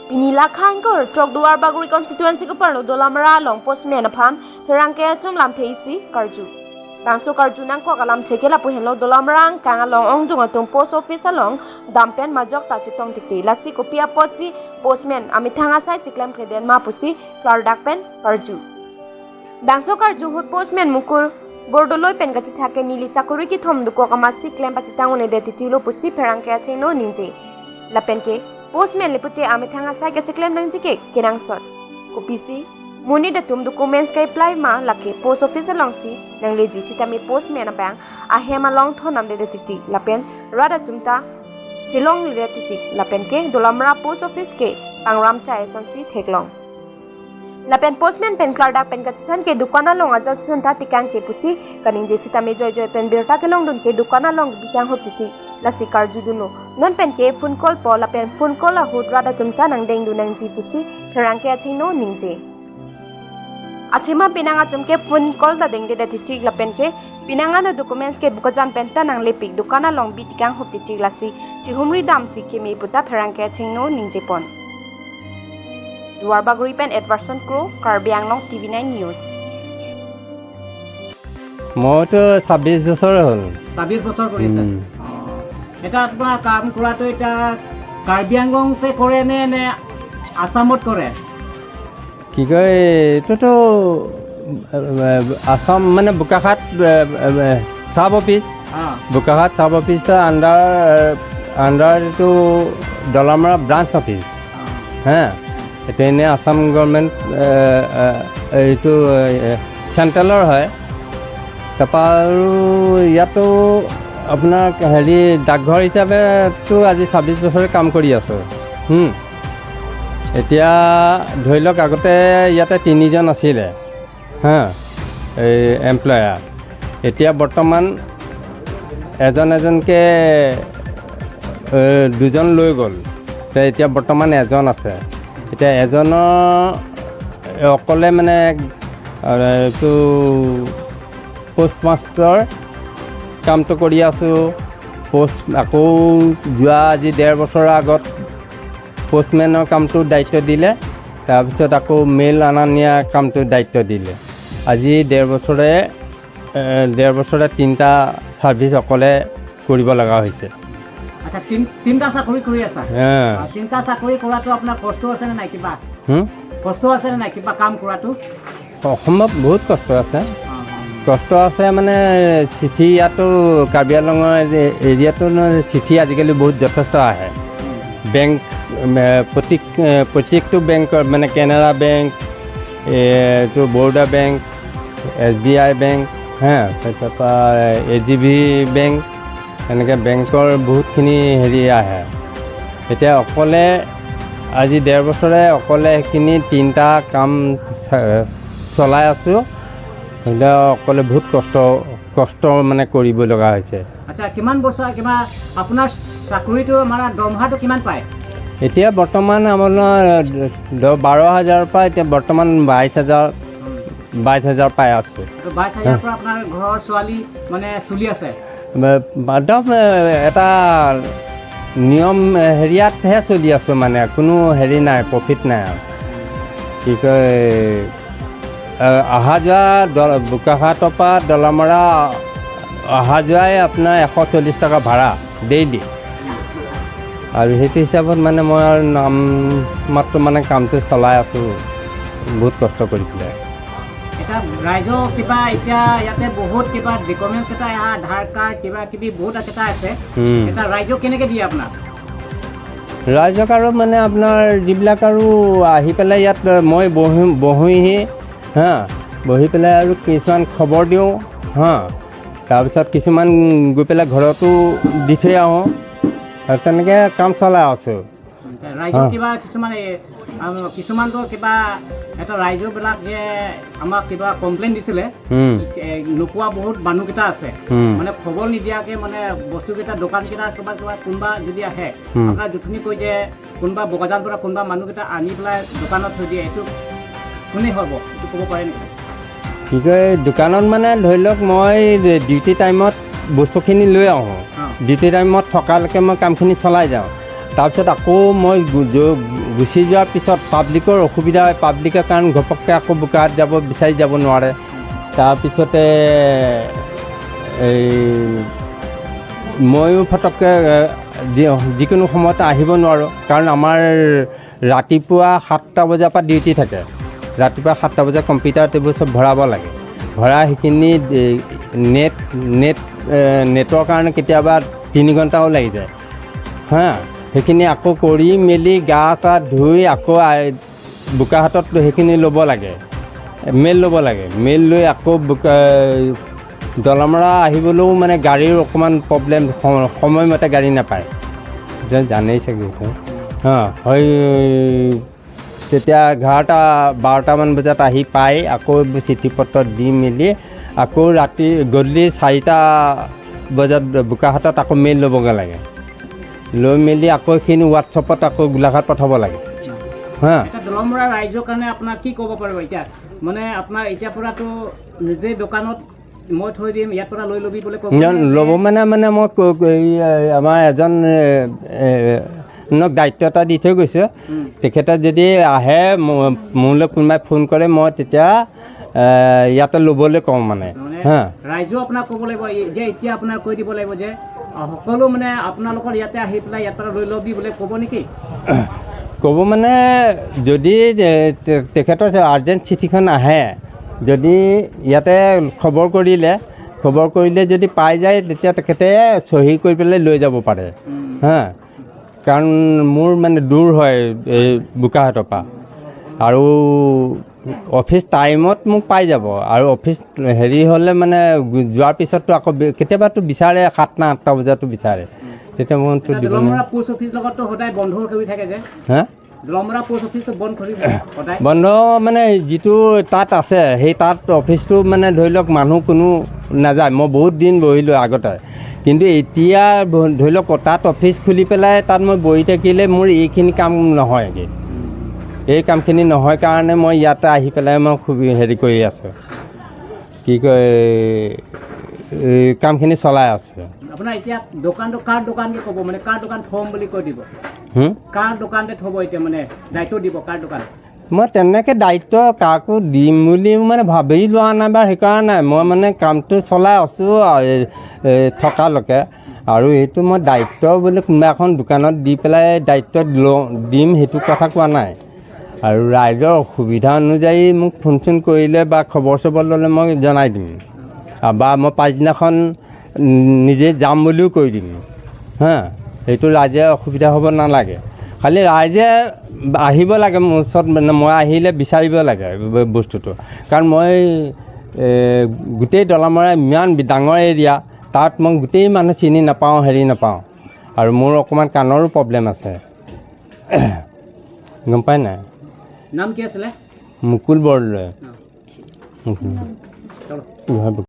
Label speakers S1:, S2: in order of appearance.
S1: Pinila khangkor trok Duarbaguri constituency ko parlo Dolamara long postman aphan pherangke chum lam theisi karju bangso karju nang ko kalam chekela puhenlo Dolamara kang along ongjung atung post office along dampen majok ta chitong tikti lasi kopia potsi postman ami thanga sai chiklem kheden ma pusi klar dak pen karju bangso karju hut postman mukur Bordoloi pen kachi thake nili sakuri ki thom duko kamasi klem pachitangune de titilo pusi pherangke acheno ninje lapen ke postman lepute ami thanga sai ka chiklem nang jike kerang sot kopisi muni da tum documents kai apply ma lake post office along si nang le ji sitami postman abang a hema long thonam de titi lapen rada tumta chilong le titi lapen ke Dolamara post office ke pangram chai sansi theklong lapen postman pen klar dak pen ka chithan ke dukana long aja chithan ta tikang ke pusi kaning je sitami joy joy pen birta ke long dun ke dukana long bikang hop titi lasi karju duno non pen ke phone call po lapen phone call a hut rada chumcha nang deng du nang ji pusi pherang ke achino ningje achema pinanga chumke phone call ta deng de da titi lapen ke pinanga na documents ke bukajan pen ta nang lepik dukana long bi tikang hop titi lasi chihumri dam si ke me puta pherang ke achino ningje pon Duarbaguri pen Edwardson Crow Karbi Anglong TV9 News.
S2: মইতো 26 বছৰ হ'ল।
S3: 26 বছৰ কৰিছে। এটা আপোনাৰ কাম কৰাটো এতিয়া কাৰ্বি আংলংতে কৰে নে নে আছামত কৰে?
S2: কি কয় এইটোতো আছাম মানে বোকাখাত চাব অফিচ, বোকাখাত চাব অফিচৰ আণ্ডাৰ এইটো দলামৰা ব্ৰাঞ্চ অফিচ। হে এতিয়া এনেই আছাম গভৰ্ণমেণ্ট এইটো চেণ্ট্ৰেলৰ হয়। তাৰপৰা আৰু ইয়াতো আপোনাৰ হেৰি ডাকঘৰ হিচাপেতো আজি 26 বছৰে কাম কৰি আছোঁ। এতিয়া ধৰি লওক আগতে ইয়াতে তিনিজন আছিলে, হা এই এমপ্লয়াৰ, এতিয়া বৰ্তমান এজন এজনকৈ দুজন লৈ গ'ল। এতিয়া বৰ্তমান এজন আছে। এতিয়া এজনৰ অকলে মানে এইটো পোষ্ট মাষ্টৰ কামটো কৰি আছোঁ। পোষ্ট আকৌ যোৱা আজি 1.5 বছৰৰ আগত পোষ্টমেনৰ কামটো দায়িত্ব দিলে, তাৰপিছত আকৌ মেইল অনা নিয়া কামটো দায়িত্ব দিলে। আজি 1.5 বছৰে তিনিটা ছাৰ্ভিচ অকলে কৰিব লগা হৈছে।
S3: আচ্ছা, তিনিটা চাকৰি কৰি আছা? তিনিটা চাকৰি কৰাটো আপোনাৰ কষ্ট আছে নে নাই কিবা? কষ্ট আছে নে নাই কিবা কাম কৰাটো?
S2: অসম্ভৱ বহুত কষ্ট আছে। কষ্ট আছে মানে চিঠি ইয়াতো কাৰ্বি আংলঙৰ এৰিয়াটো চিঠি আজিকালি বহুত যথেষ্ট আহে। বেংক প্ৰত্যেকটো বেংকৰ মানে কেনেৰা বেংক, এইটো বৰোদা বেংক, SBI bank, হা তাৰপৰা AGB bank, এনেকৈ বেংকৰ বহুতখিনি হেৰি আহে। এতিয়া অকলে আজি 1.5 বছৰে অকলে সেইখিনি তিনিটা কাম চলাই আছোঁ। এতিয়া অকলে বহুত কষ্ট মানে কৰিব লগা হৈছে।
S3: আচ্ছা, কিমান বছৰ কিবা আপোনাৰ চাকৰিটো মানে দৰমহাটো কিমান পায়?
S2: এতিয়া বৰ্তমান আপোনাৰ 12 হাজাৰৰ পৰা এতিয়া বৰ্তমান 22 হাজাৰ পাই আছোঁ।
S3: 22 হাজাৰৰ পৰা আপোনাৰ ঘৰৰ ছোৱালী মানে চলি আছে?
S2: একদম এটা নিয়ম হেৰিয়াতহে চলি আছোঁ, মানে কোনো হেৰি নাই, প্ৰফিট নাই। আৰু কি কয় অহা যোৱা বোকাখাতৰ পৰা দলামৰা অহা যোৱাই আপোনাৰ 140 টকা ভাড়া ডেইলি। আৰু সেইটো হিচাপত মানে মই আৰু নাম মাত্ৰ মানে কামটো চলাই আছোঁ বহুত কষ্ট কৰি পেলাই।
S3: এটা ৰাইজৰ কিবা এতিয়া ইয়াতে বহুত কিবা ডকুমেণ্টছ এটা আধাৰ কাৰ্ড কিবা কিবি বহুত এটা আছে, এটা ৰাইজক কেনেকৈ দিয়ে আপোনাক?
S2: ৰাইজক আৰু মানে আপোনাৰ যিবিলাক আৰু আহি পেলাই ইয়াত মই বহোঁহি, হা বহি পেলাই আৰু কিছুমান খবৰ দিওঁ, হা তাৰপিছত কিছুমান গৈ পেলাই ঘৰতো দি থৈ আহোঁ আৰু তেনেকৈ কাম চলাই আছোঁ।
S3: ৰাইজৰ কিবা কিছুমান কিছুমানতো কিবা এটা ৰাইজৰবিলাক যে আমাক কিবা কমপ্লেইন দিছিলে, নোপোৱা বহুত মানুহকেইটা আছে, মানে খবৰ নিদিয়াকৈ মানে বস্তুকেইটা দোকানকেইটা কিবা কিবা কোনোবা যদি আহে, আপোনাৰ জুথনি কৈ যে কোনোবা বগাজান পৰা কোনোবা মানুহকেইটা আনি পেলাই দোকানত থৈ দিয়ে, এইটো কোনে হ'ব এইটো ক'ব পাৰে নেকি?
S2: কি কয় দোকানত মানে ধৰি লওক মই ডিউটি টাইমত বস্তুখিনি লৈ আহোঁ, ডিউটি টাইমত থকালৈকে মই কামখিনি চলাই যাওঁ। তাৰপিছত আকৌ মই গুচি যোৱাৰ পিছত পাব্লিকৰ অসুবিধা হয়। পাব্লিকৰ কাৰণ ঘপককৈ আকৌ বোকাহাট যাব বিচাৰি যাব নোৱাৰে। তাৰপিছতে এই ময়ো ফটককৈ যিকোনো সময়তে আহিব নোৱাৰোঁ, কাৰণ আমাৰ ৰাতিপুৱা 7টা বজাৰ পৰা ডিউটি থাকে। ৰাতিপুৱা 7টা বজাত কম্পিউটাৰ টেবুল চব ভৰাব লাগে। ভৰাই সেইখিনি নেট নেট নেটৰ কাৰণে কেতিয়াবা 3 ঘণ্টাও লাগি যায়। হা, সেইখিনি আকৌ কৰি মেলি গা চা ধুই আকৌ বোকাহাটত সেইখিনি ল'ব লাগে, মেইল ল'ব লাগে। মেইল লৈ আকৌ দলমৰা আহিবলৈও মানে গাড়ীৰ অকণমান প্ৰব্লেম, সময়মতে গাড়ী নাপায়, জানেই চাগে এইটো। হা, হয়, তেতিয়া 11টা 12টামান বজাত আহি পাই আকৌ চিঠি পত্ৰ দি মেলি আকৌ ৰাতি গধূলি 4টা বজাত বোকাহাটত আকৌ মেইল ল'বগৈ লাগে। লৈ মেলি আকৌ সেইখিনি হোৱাটছএপত আকৌ গোলাঘাট পঠাব লাগে। হা,
S3: এতিয়া দলমৰা ৰাইজৰ কাৰণে আপোনাৰ কি ক'ব পাৰিব এতিয়া? মানে আপোনাৰ এতিয়াৰ পৰাতো নিজে দোকানত মই থৈ দিম, ইয়াৰ পৰা লৈ ল'বি বুলি ক'ব?
S2: ল'ব মানে মানে মই আমাৰ এজন দায়িত্ব এটা দি থৈ গৈছোঁ। তেখেতে যদি আহে মোলৈ কোনোবাই ফোন কৰে, মই তেতিয়া ইয়াতে ল'বলৈ কওঁ মানে। হা,
S3: ৰাইজেও আপোনাক ক'ব লাগিব যে এতিয়া আপোনাক কৈ দিব লাগিব যে সকলো মানে আপোনালোকৰ ইয়াতে আহি পেলাই ইয়াৰ পৰা লৈ ল'বি বুলি ক'ব নেকি?
S2: ক'ব মানে যদি তেখেতৰ আৰ্জেণ্ট চিঠিখন আহে, যদি ইয়াতে খবৰ কৰিলে যদি পাই যায়, তেতিয়া তেখেতে চহী কৰি পেলাই লৈ যাব পাৰে। হা, কাৰণ মোৰ মানে দূৰ হয় এই বোকাহাটৰ পৰা, আৰু অফিচ টাইমত মোক পাই যাব। আৰু অফিচ হেৰি হ'লে মানে যোৱাৰ পিছততো আকৌ কেতিয়াবাতো বিচাৰে 7 না 8টা বজাতো বিচাৰে, তেতিয়া মইতো দিব।
S3: পোষ্ট অফিচ লগততো সদায় বন্ধ কৰি থাকে যে?
S2: হা,
S3: দলমৰা পোষ্ট অফিচটো বন্ধ কৰি সদায়
S2: বন্ধ মানে যিটো তাত আছে সেই তাত অফিচটো মানে ধৰি লওক মানুহ কোনো নাযায়। মই বহুত দিন বহিলোঁ আগতে, কিন্তু এতিয়া ধৰি লওক তাত অফিচ খুলি পেলাই তাত মই বহি থাকিলে মোৰ এইখিনি কাম নহয়গৈ। এই কামখিনি নহয় কাৰণে মই ইয়াতে আহি পেলাই মই খুব হেৰি কৰি আছোঁ, কি কয় এই কামখিনি চলাই আছোঁ।
S3: আপোনাৰ এতিয়া দোকানটো কাৰ দোকানকে ক'ব, মানে কাৰ দোকান থ'ম বুলি কৈ দিব? কাৰ দোকানতে থ'ব এতিয়া, মানে দায়িত্ব দিব কাৰ দোকান?
S2: মই তেনেকৈ দায়িত্ব কাকো দিম বুলি মানে ভাবি লোৱা নাই বা সেইকাৰণে নাই, মই মানে কামটো চলাই আছোঁ থকালৈকে। আৰু এইটো মই দায়িত্ব বুলি কোনোবা এখন দোকানত দি পেলাই দায়িত্ব লওঁ দিম সেইটো কথা কোৱা নাই। আৰু ৰাইজৰ অসুবিধা অনুযায়ী মোক ফোন চোন কৰিলে বা খবৰ চবৰ ল'লে মই জনাই দিম, বা মই পাছদিনাখন নিজে যাম বুলিও কৈ দিম। হা, সেইটো ৰাইজে অসুবিধা হ'ব নালাগে, খালি ৰাইজে আহিব লাগে মোৰ ওচৰত, মানে মই আহিলে বিচাৰিব লাগে বস্তুটো। কাৰণ মই গোটেই দলমৰা ইমান ডাঙৰ এৰিয়া, তাত মই গোটেই মানুহ চিনি নাপাওঁ, হেৰি নাপাওঁ, আৰু মোৰ অকণমান কাণৰো প্ৰব্লেম আছে, গম পাই নাই?
S3: নাম কি আছিলে?
S2: মুকুল বৰদলৈ।